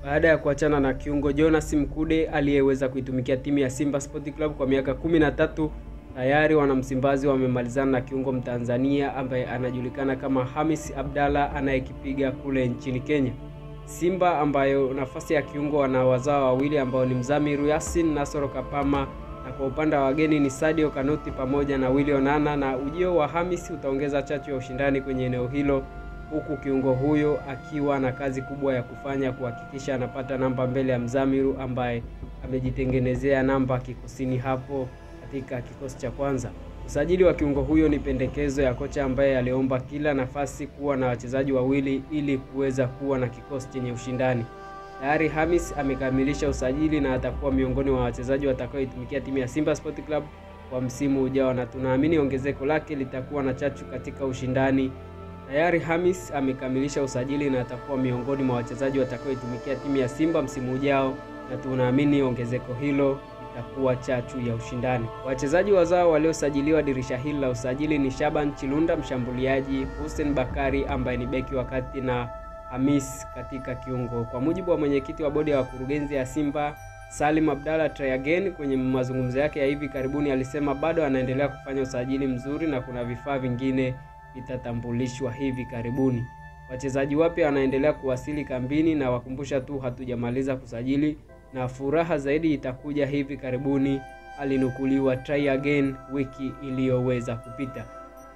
Baada ya kuachana na kiungo Jonas Mkude aliyeweza kuitumikia timu ya Simba Sport Club kwa miaka 13, tayari wanamsimbazi wamemalizana na kiungo Mtanzania ambaye anajulikana kama Hamis Abdalla anayekipiga kule nchini Kenya. Simba ambayo nafasi ya kiungo wana wazawa wawili ambao ni Mzamiru Yasin na Nasoro Kapama, na kwa upande wa wageni ni Sadio Kanuti pamoja na Willy Onana, na ujio wa Hamis utaongeza chachu ya ushindani kwenye eneo hilo, huku kiungo huyo akiwa na kazi kubwa ya kufanya kuhakikisha anapata namba mbele ya Mzamiru ambaye amejitengenezea namba kikosini hapo katika kikosi cha kwanza. Usajili wa kiungo huyo ni pendekezo ya kocha ambaye aliomba kila nafasi kuwa na wachezaji wawili ili kuweza kuwa na kikosi chenye ushindani. Tayari Hamis amekamilisha usajili na atakuwa miongoni mwa wachezaji watakaoitumikia timu ya Simba Sport Club kwa msimu ujao, na tunaamini ongezeko lake litakuwa na chachu katika ushindani. Tayari Hamis amekamilisha usajili na atakuwa miongoni mwa wachezaji watakaoitumikia timu ya Simba msimu ujao, na tunaamini ongezeko hilo itakuwa chachu ya ushindani. Wachezaji wazao waliosajiliwa dirisha hili la usajili ni Shaban Chilunda mshambuliaji, Hussein Bakari ambaye ni beki wa kati na Hamis katika kiungo. Kwa mujibu wa mwenyekiti wa bodi ya wakurugenzi ya Simba Salim Abdalla Try Again, kwenye mazungumzo yake ya hivi karibuni alisema bado anaendelea kufanya usajili mzuri na kuna vifaa vingine vitatambulishwa hivi karibuni. Wachezaji wapya wanaendelea kuwasili kambini na wakumbusha tu hatujamaliza kusajili na furaha zaidi itakuja hivi karibuni, alinukuliwa Try Again wiki iliyoweza kupita.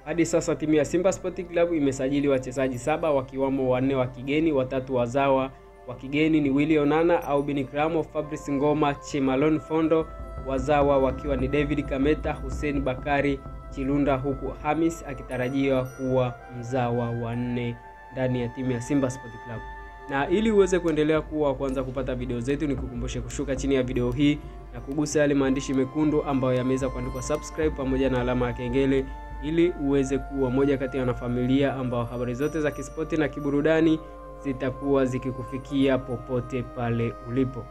Hadi sasa timu ya Simba Sport Club imesajili wachezaji 7 wakiwamo 4 wa kigeni, 3 wazawa. Wa kigeni ni Willy Onana, Aubin Kramo, Fabrice Ngoma, Chimalon Fondo, wazawa wakiwa ni David Kameta, Hussein Bakari, Chilunda, huku Hamis akitarajiwa kuwa mzawa wa 4 ndani ya timu ya Simba Sport Club. Na ili uweze kuendelea kuwa kwanza kupata video zetu, nikukumbushe kushuka chini ya video hii na kugusa yale maandishi mekundu ambayo yameweza kuandikwa subscribe pamoja na alama ya kengele, ili uweze kuwa moja kati ya wanafamilia ambao habari zote za kispoti na kiburudani zitakuwa zikikufikia popote pale ulipo.